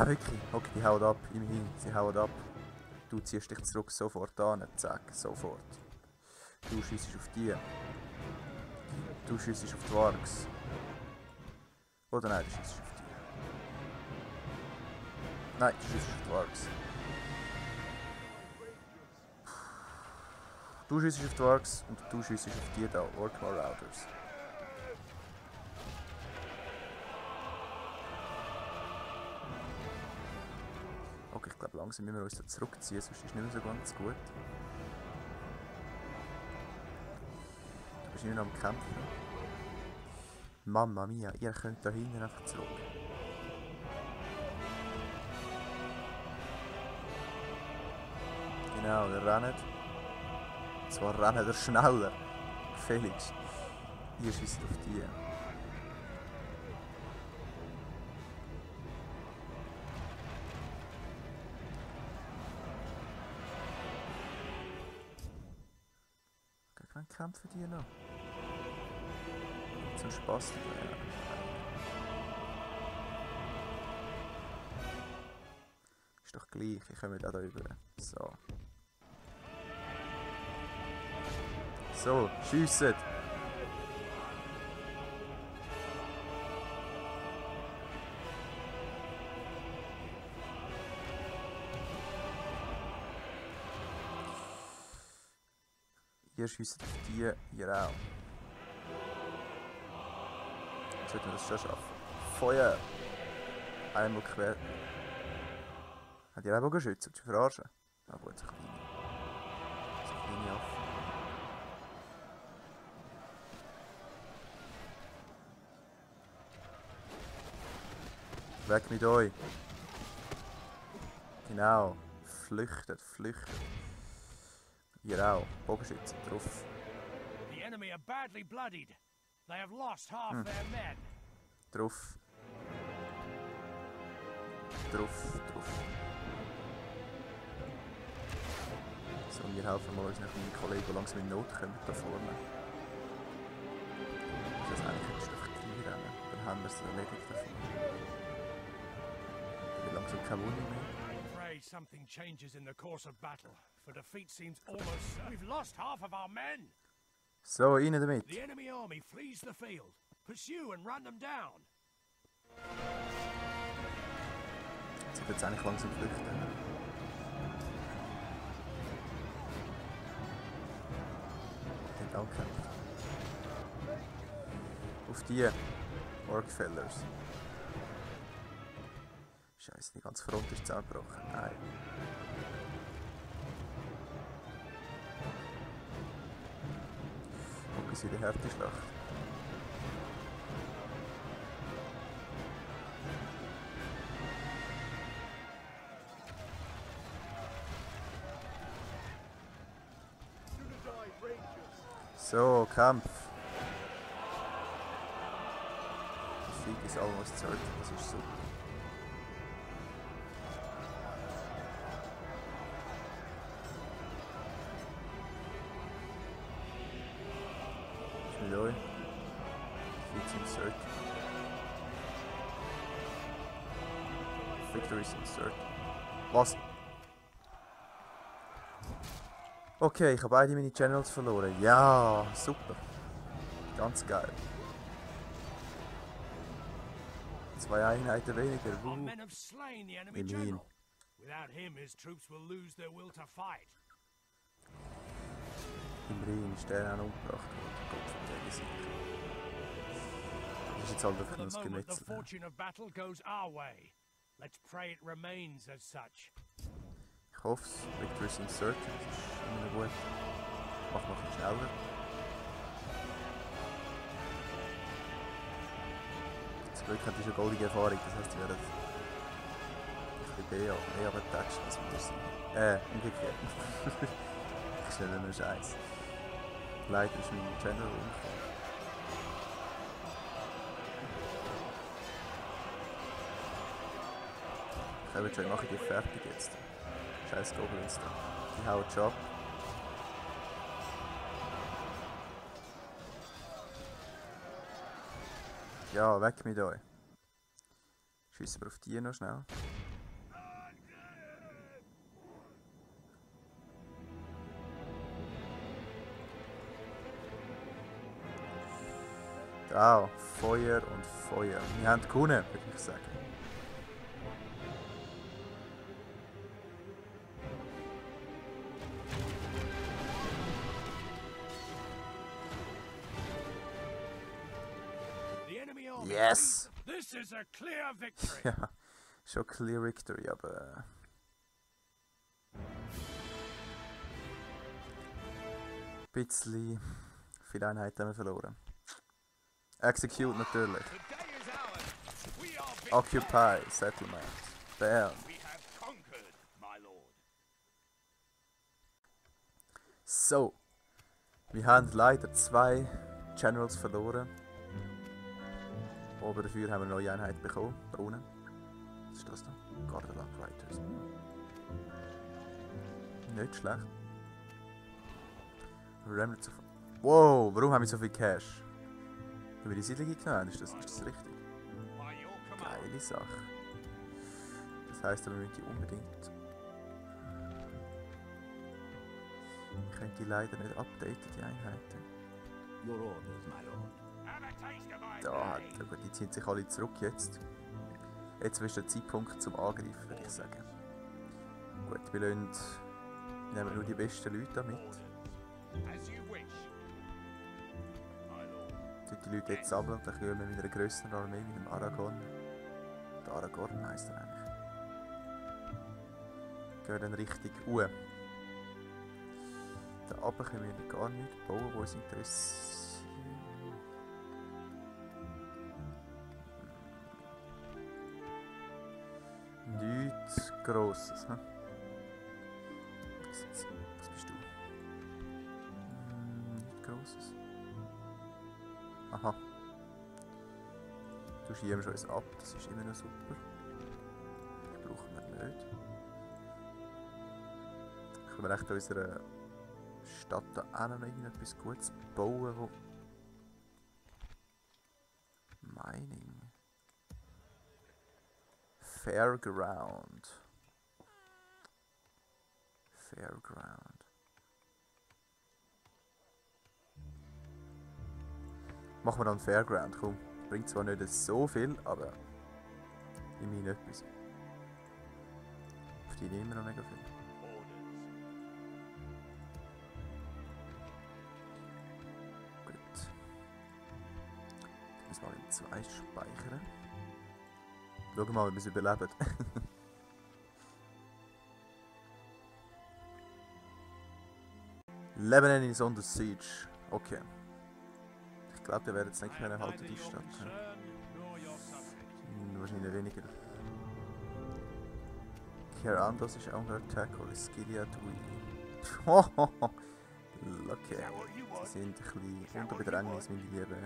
Ah, wirklich? Okay, die hauen ab. Immerhin, sie hauen ab. Du ziehst dich zurück sofort an. Zack, sofort. Du schießt auf die. Du schießt auf die Wargs. Oder nein, du schießt auf die. Nein, du schießt auf die Wargs. Du schießt auf die Wargs und du schießt auf die da, Orc Marauders. Okay, ich glaube langsam müssen wir uns da zurückziehen, sonst ist es nicht mehr so ganz gut. Du bist nicht mehr am Kämpfen. Mamma mia, ihr könnt da hinten einfach zurück. Genau, der rennt. Zwar rennt er schneller. Felix. Ihr schießt auf die. Gegen wen kämpfen die noch? Zum Spaß. Ist doch gleich, ich komme da rüber. So. So, schiessen! Ihr schiesst auf die, ihr auch. Jetzt sollten wir das schon schaffen. Feuer! Einmal quer. Hat ihr auch Bogenschütze, um zu verarschen? Ah gut, so kleine. So kleine Affen. Weg mit euch! Genau. Flüchtet, flüchtet. Ihr auch. Bogenschützen drauf. The enemy are badly bloodied. They have lost half their men. Drauf. Drauf, drauf. So, wir helfen mal unseren Kollegen, die langsam in Not kommen, da vorne. Das heißt, eigentlich könntest du einfach reinrennen. Dann haben wir es erledigt davon. Wir haben langsam keine Wunde mehr. Pray something changes in the course of battle, for defeat seems almost certain. We've lost half of our men. So, rein damit. The enemy army flees the field. Pursue and run them down. Jetzt wird jetzt eigentlich langsam flüchten. Den ankämpft. Auf die Orkfellers. Scheiße, die ganze Front ist zusammengebrochen. Nein. Okay, sie die harte Schlacht. So, Kampf. Der Sieg ist almost certain, das ist super. Ist mit euch. Defeat's in certain. Victory is in certain. Was? Okay, ich habe beide meine Channels verloren. Ja, super. Ganz geil. 2 Einheiten weniger. Our men have slain the enemy Immerhin. general. Without him, his troops will lose their will to fight. Immerhin ist der auch noch umgebracht worden. Gott verträge sich. Das ist jetzt halt For einfach the nur das moment, the Gemetzel. fortune of battle goes our way. Let's pray it remains as such. Ich hoffe es. Victory is in certain. Das ist immer noch gut. Mach noch ein bisschen schneller. Zum Glück hat die schon goldige Erfahrung. Das heisst, die werden ein bisschen mehr attached als wir sind. Umgekehrt. Das ist nicht nur Scheiß. Leider ist mein Channel umgekommen. Ich mache die fertig jetzt. Scheiß Goblins da. Die hauen schon ab. Ja, weg mit euch. Schiessen wir auf die noch schnell. Da, Feuer und Feuer. Wir haben gewonnen, würde ich sagen. The enemy army. Yes! This is a clear victory. Ja, schon clear victory, aber... Ein bisschen viele Einheiten haben wir verloren. Execute natürlich. The day is ours. We are victors. Occupy, Settlement. Bam. We have conquered, my lord. So. Wir haben leider 2 Generals verloren. Aber dafür haben wir eine neue Einheit bekommen. Da unten. Was ist das da? Gardeland Riders. Nicht schlecht. Remnants of... Wow, warum haben wir so viel Cash? Haben wir die Siedlung genommen? Ist das richtig? By your command. Geile Sache. Das heisst, wir müssen die unbedingt... Ich könnte die leider nicht updaten, die Einheiten. Your orders, my lord. Have a taste of my Da hat... blade. Gut, die ziehen sich alle zurück jetzt. Jetzt ist der Zeitpunkt zum Angreifen, würde ich sagen. Gut, wir nehmen nur die besten Leute mit. As you wish. My lord. Die Leute jetzt sammeln und dann können wir mit einer grösseren Armee, mit dem Aragorn. Der Aragorn heisst er eigentlich. Gehen wir dann richtig hoch. Da oben können wir gar nichts bauen, wo uns interessiert. Nichts Grosses, hm? Was bist du? Nichts Grosses. Aha. Du schiebst uns ab, das ist immer noch super. Das brauchen wir nicht. Können wir echt unserer Stadt da auch noch irgendetwas Gutes bauen, wo... Mining. Fairground. Fairground. Machen wir dann Fairground, komm. Bringt zwar nicht so viel, aber immerhin etwas. Verdiene immer noch mega viel. Gut. Ich muss mal in 2 speichern. Schau mal, ob wir es überleben. Lebanon is under siege. Okay. Ich glaube, wir werden jetzt nicht mehr halten, die Stadt. Wahrscheinlich weniger. Kerandos ist under attack, or is Gilead weak? Okay. Sie sind ein bisschen unter Bedrängnis, meine lieben Leute.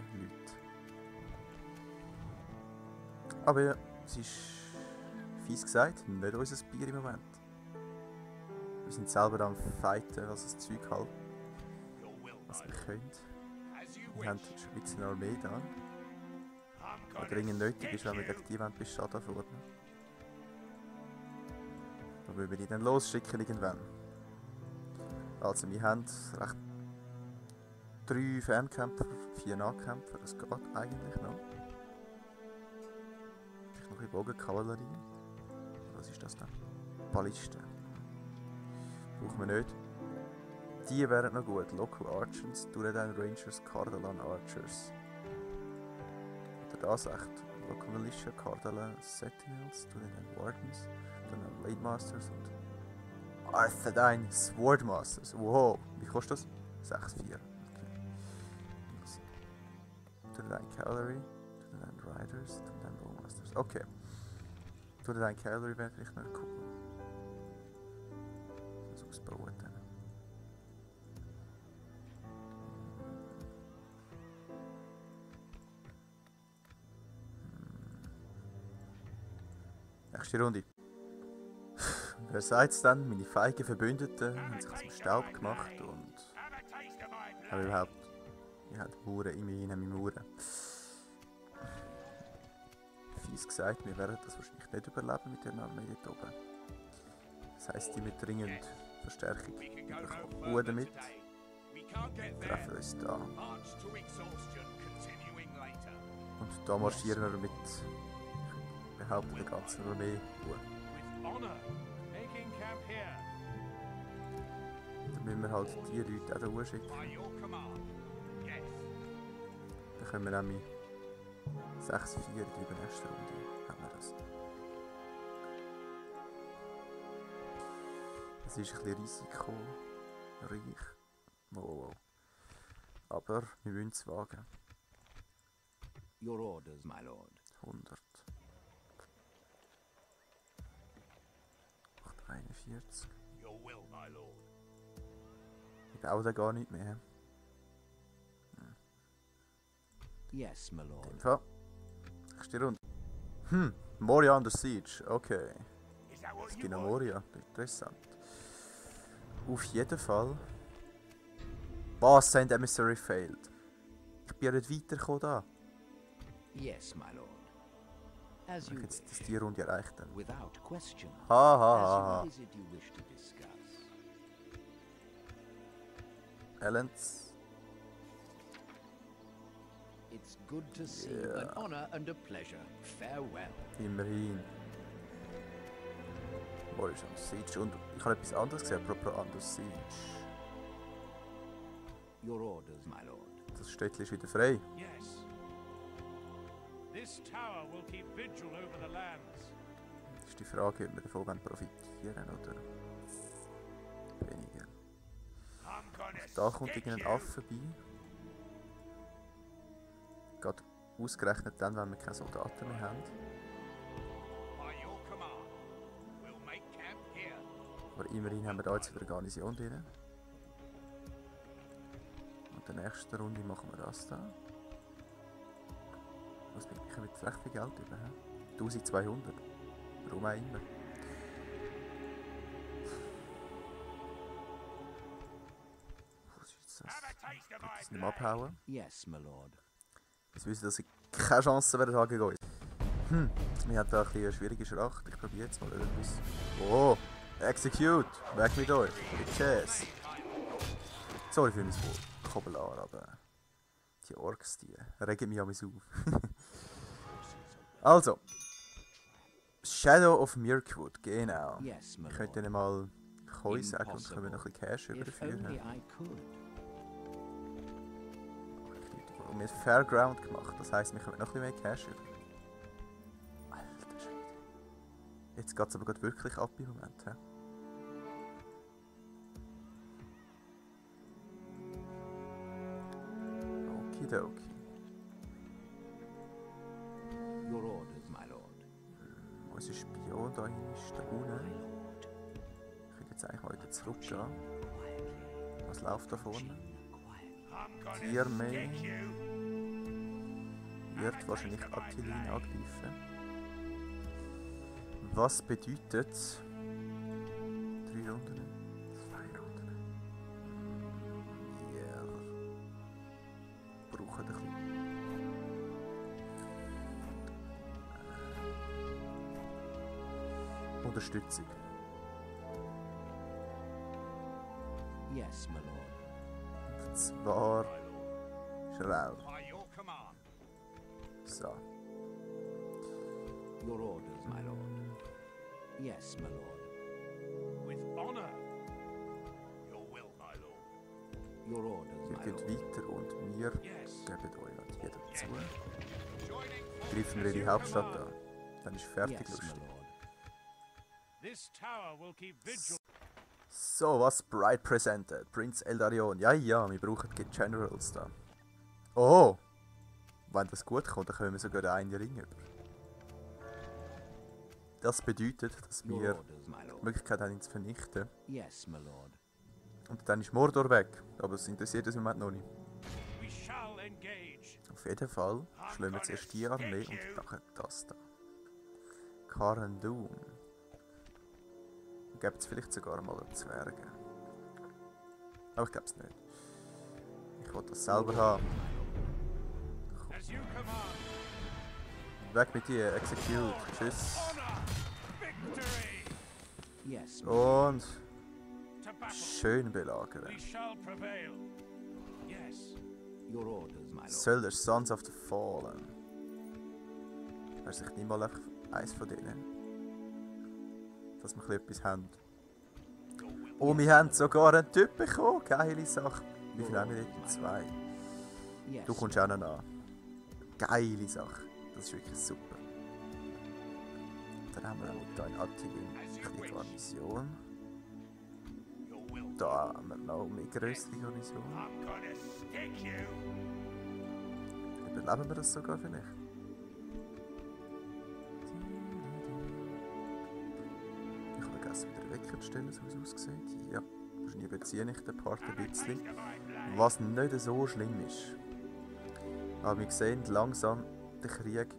Aber ja, es ist fies gesagt, nicht unser Bier im Moment. Wir sind selber am Fighten, was das Zeug halt, was wir können. Wir haben schon ein bisschen eine Armee da. Was dringend nötig ist, wenn wir gegen die wollen, bis Schaden vorne. Wo wir die dann losschicken irgendwann. Also wir haben recht 3 Fernkämpfer, 4 Nahkämpfer, das geht eigentlich noch. Vielleicht noch ein bisschen Bogenkavallerie. Was ist das dann? Ballisten. Brauchen wir nicht. Die wären noch gut. Local Archers, Dunedain Rangers, Cardalan Archers. Oder das echt. Local Militia, Cardalan Sentinels, Dunedain Wardens, dann Blade Masters und Arthedain Swordmasters. Wow, wie kostet das? 6,4. Okay. Dunedain Cavalry, Dunedain Riders, Dunedain Bowmasters. Okay. Dunedain Cavalry wäre vielleicht noch cool. Das ausbauen dann. Nächste Runde. Wer seid's dann? Meine feigen Verbündeten haben sich aus dem Staub gemacht und haben überhaupt... Wir haben Mauern, immerhin haben wir Mauern. Fies gesagt, wir werden das wahrscheinlich nicht überleben mit der Armee dort oben. Das heisst, die mit dringend Verstärkung bekommen. Damit. Wir treffen uns da. Und da marschieren wir mit, ich behaupte, der ganzen Armee durch. With honor, making camp here. Dann müssen wir halt die Leute auch da hochschicken. By your command. Yes. Dann können wir nämlich 6-4 in der nächsten Runde. Haben wir das. Es ist ein bisschen risikoreich. Wow. Aber wir müssen es wagen. Your orders, my lord. 100. 41. Your will, my lord. Ich baue da gar nicht mehr. Yes, my In lord. dem Fall. Nächste Runde. Moria under siege. Okay. Is that what Es you gibt noch want? Moria. Interessant. Auf jeden Fall. Was? Send Emissary failed. Ich bin ja nicht weitergekommen da. Yes, my lord. As Ich you jetzt das wish. die Runde erreicht dann. Without question. Ha As ha what is it you wish to discuss? ha. Elends. It's good to see you. An honor and a pleasure. Farewell. Immerhin. Moria ist under siege. Und ich habe etwas anderes gesehen. Apropos under siege. Your orders, my lord. Das Städtchen ist wieder frei. Yes. This tower will keep vigil over the lands. Das ist die Frage, ob wir davon profitieren oder weniger. I'm gonna Da kommt stick irgendein you. Affe vorbei. Gerade ausgerechnet dann, wenn wir keine Soldaten mehr haben. By your command, we'll make camp here. Aber immerhin haben wir da jetzt wieder eine Garnison drin. Und in der nächsten Runde machen wir das da. Was bin ich mit recht viel Geld über? 1200. Warum auch immer. Was ist das? Have a taste of Kann my ich das nicht blade. abhauen? Yes, my lord. Jetzt wissen, dass ich keine Chance werde haben gegen uns. Wir haben da ein bisschen eine schwierige Schlacht. Ich probiere jetzt mal etwas. Oh! Execute! Weg mit euch! Bitches! Sorry für mein Vokabular, aber die Orks, die regen mich an mich auf. Also. Shadow of Mirkwood, genau. Yes, my Ich könnte lord. ihnen mal Koi sagen und können wir noch ein bisschen Cash If überführen. only I could. Und wir haben Fairground gemacht, das heisst, wir können noch ein bisschen mehr Cash über. Alter Schwede. Jetzt geht es aber gerade wirklich ab im Moment. He? Okidoki. Your orders, my lord. Unser Spion da hinten ist da unten. Ich könnte jetzt eigentlich mal wieder zurückgehen. Was läuft da vorne? I'm gonna Die Armee stick you. wird wahrscheinlich Artillerie angreifen. Was bedeutet 3 Runden? 2 Runden. Ja. Brauchen ein bisschen. Unterstützung. Yes, my lord. Und zwar schnell. By your command. So. Your orders, my lord. Yes, my lord. With honor. Your will, my lord. Your orders, Ihr my geht lord. weiter und wir Yes. geben euch noch die dazu. Joining Greifen wir forces in die as you Hauptstadt command. an. Dann ist fertig, Yes, my lustig. lord. This tower will keep vigil. So, was Bride presented. Prinz Eldarion. Ja, ja, wir brauchen die Generals da. Oh! Wenn das gut kommt, dann können wir sogar den einen Ring über. Das bedeutet, dass Your wir orders, my die lord. Möglichkeit haben, ihn zu vernichten. Yes, my lord. Und dann ist Mordor weg. Aber es interessiert uns im Moment noch nicht. We shall engage. Auf jeden Fall schlagen wir zuerst die Armee und dann das da. Karen Doom. Gibt es vielleicht sogar mal einen Zwerge. Aber ich glaube es nicht. Ich will das selber haben. As you command. Weg mit dir, execute, tschüss. Honor. Victory. Yes, my lord. Und To battle. schön belagern. We shall prevail. Yes. Your orders, my lord. Söldner, Sons of the Fallen. Wäre sich nicht mal einfach eins von denen. Dass wir etwas haben. Oh, wir haben sogar einen Typ bekommen. Geile Sache. Wie viel haben wir dort? 2. Yes. Du kommst auch noch an. Geile Sache. Das ist wirklich super. Dann haben wir hier in Attilin die Garnison. Da haben wir noch eine größere Garnison. I'm gonna stick you. Überleben wir das sogar vielleicht? Ich habe vergessen, wieder einen Wecker zu stellen, so wie es aussieht. Ja, wahrscheinlich beziehe ich den Part ein bisschen. Was nicht so schlimm ist. Aber wir sehen langsam den Krieg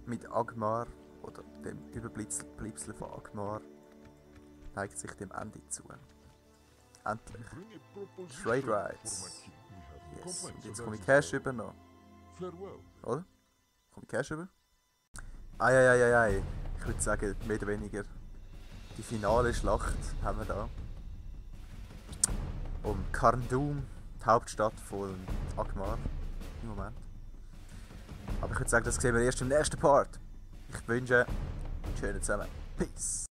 mit Agmar, oder dem Überbleibsel von Agmar, neigt sich dem Ende zu. Endlich. Trade Rights. Yes. Und jetzt komme ich Cash über noch. Oder? Komme ich Cash über? Ei. Ich würde sagen, mehr oder weniger die finale Schlacht haben wir da. Um Karndum, die Hauptstadt von Agmar im Moment. Aber ich würde sagen, das sehen wir erst im nächsten Part. Ich wünsche, schönen zusammen. Peace.